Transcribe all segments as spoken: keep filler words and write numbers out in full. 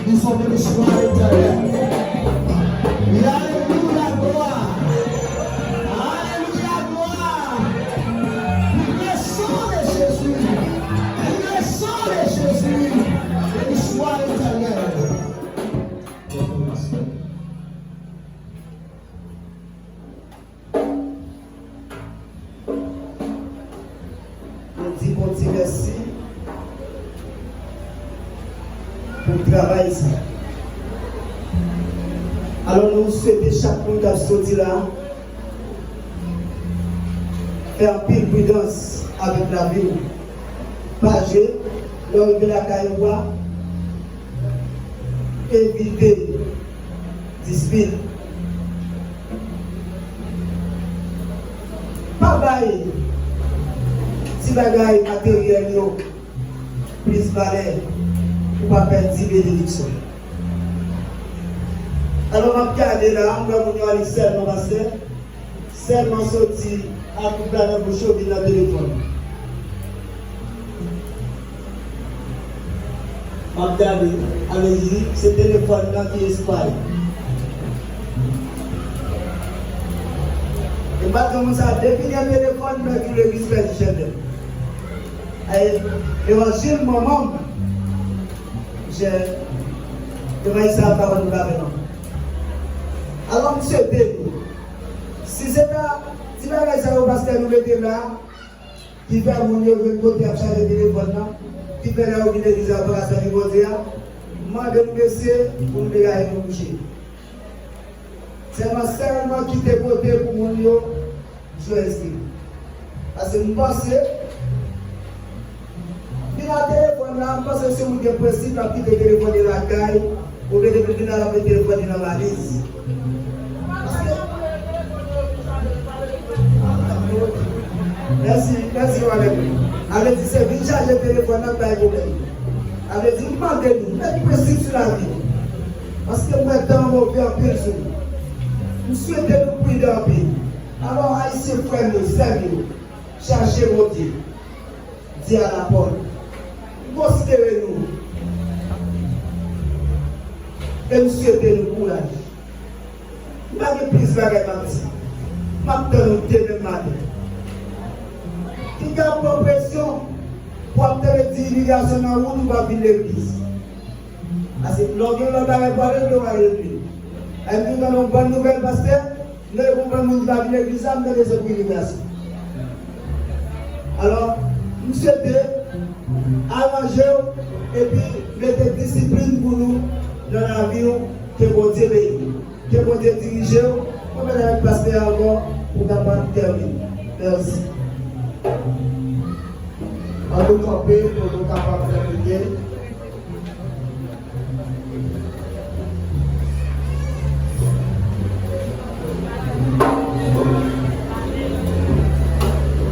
Li sonde misyon a Letènèl. Alelouya, glwa. Alelouya, glwa. Pou le sang de Jésus. Pou le sang de Jésus. Béni soit l'Éternel. Mwen di Bondye mèsi pou travay sa. Alò, nou swete chak moun k ap soti la fè anpil pridans avèk lavi w. Pa jwe, lè w rive lakay ou a, evite dispit. Pa bay ti bagay materyèl yo plis valè pou pa pèdi benediksyon. Alò, m ap gade la, m wè moun yo ale sèlman, pastè. Sèlman soti ak kout la nan bouch yo vin nan telefòn. M ap gade, ale di, se telefòn nan ki espwa yo. E m pa di moun sa, depi gen telefòn, mèt ou legliz pèdi chandèl. Ay, evanjil manman m, jè, evanjil sa pa wè nou ka fè non. Alò, m swete nou, si se ta ti bagay sa yo pastè nou mete la, ki fè moun yo jwenn kote y ap chaje telefòn nan, ki fè lè yo vin legliz la yo pa ka sèvi Bondye a, m mande nou mesye pou nou degaje nou kouche. Sèlman, sèlman kite kote pou moun yo jwe espri. Paske m panse, vin a telefòn la, m panse se moun gen prensip, l ap kite telefòn li lakay, oubyen depi l vin la, l ap met telefòn li nan valiz. Paske, mèsi, mèsi, Alex. A vle di, se vin chaje telefòn nan k bay pwoblèm. A vle di, m mande nou, met prensip sou lavi nou. Paske m wè tan an move anpil sou nou. M swete nou pridan anpil. Alò, Ayisyen frè m yo, sè m yo, chache Bondye. Di a la Pòl. M konsidere nou. E m swete nou kouraj. M pa gen plis bagay m ap di. M ap tann nou demen maten. Ki ka pran presyon pou ap tande di imilyasyon nan wout ou pa vin legliz. Paske lè w gen lòt bagay pou al regle, w al regle. Lè m fin tande yon bòn nouvèl, pastè, m tande gon bann moun ki pa vin legliz la, m tande se pou imigrasyon. Alò, m swete aranje w epi mete disiplin pou nou nan lavi w, ke Bondye beni w. Ke Bondye dirije w. Mwen mèt avèk pastè a ankò pou kapab tèmine. Mèsi. An nou kanpe pou nou kapab tèmine.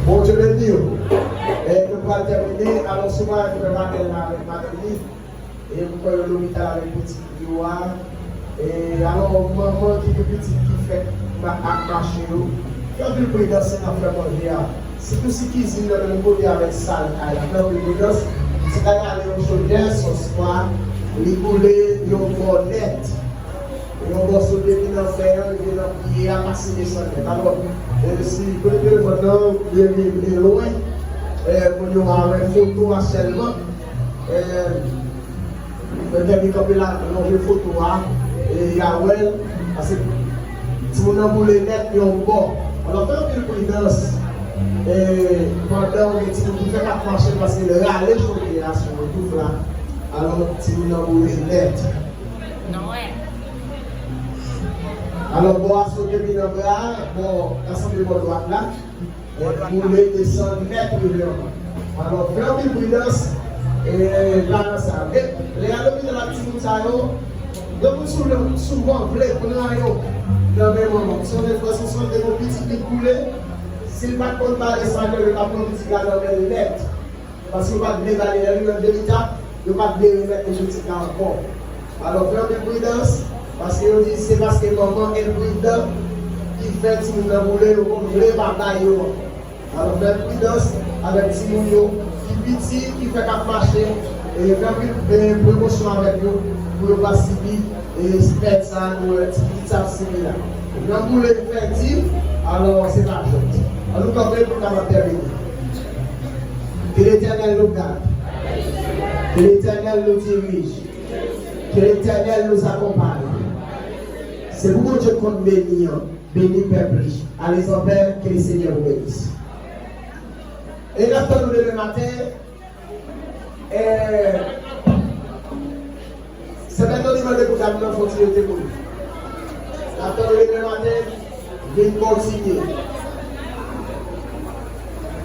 Bondye beni w. E nou pral tèmine. Alò, si w pa fè batèm la avèk madanm li, e m kwè yo lopital avèk pitit yo a. E alò, manman ki gen pitit ki fèk ma-, ak mache yo, fè anpil pridans lè n ap fè manje a. Sitou si kizin nan menm kote avèk sal kay la, fè anpil pridans. Si kay la gen yon chodyè, sòs pwa, li boule yon bò nèt. Yon bò sot depi nan fè an, rive nan pye a, pase desann nèt. Alò, e, si kote telefòn nan, li, li, li lwen, e, moun yo a wè foto a sèlman. E, Mwen te vin kanpe la, lonje foto a, e y a wè l, paske timoun nan boule nèt yon bò. Alò, fè anpil pridans, e, pandan w gen timoun ki fèk ap mache, paske l rale chodyè a sou retouf la. Alò, timoun nan boule nèt. Alò, bò a sote vin nan bra, bò, ansanm de bò dwat la. Boule desann nèt rive anba. Alò, fè anpil pridans, e, ladan sa. Men, lè y al lopital ak timoun sa yo, gen moun sou-, souvan vle pran yo nan men manman. Sonje frè Sonson te gen yon pitit li t boule, si l pa t konn pale espanyòl, yo t ap pran pitit la nan men l nèt. Paske yo pa t vle ba li, lè li nan de lita, yo pa t vle remèt li pitit la ankò. Alò, fè anpil pridans, paske yo di se paske manman enpridan ki fè timoun nan boule, yo konn vle pa bay yo ankò. Alò, fè pridans avèk timoun yo ki piti, ki fèk ap mache, e fè anpil, e, prekosyon avèk yo pou yo pa sibi, e, pèt sa nou wè ti pitit sa ap sibi la. Nan boule fè di, alò se pa jwèt. An nou kanpe pou n kapab tèmine. Que l'Éternel nous garde. Que l'Éternel nous dirige. Que l'Éternel nous accompagne. Se pou Bondye konn beni an, beni pèp li. Allez en paix, que le Seigneur vous bénisse. E n ap tann nou demen maten. E, Sè Bètoni mande pou dam nan fè yon ti rete pou li. N ap tann ou demen maten, vin kontinye.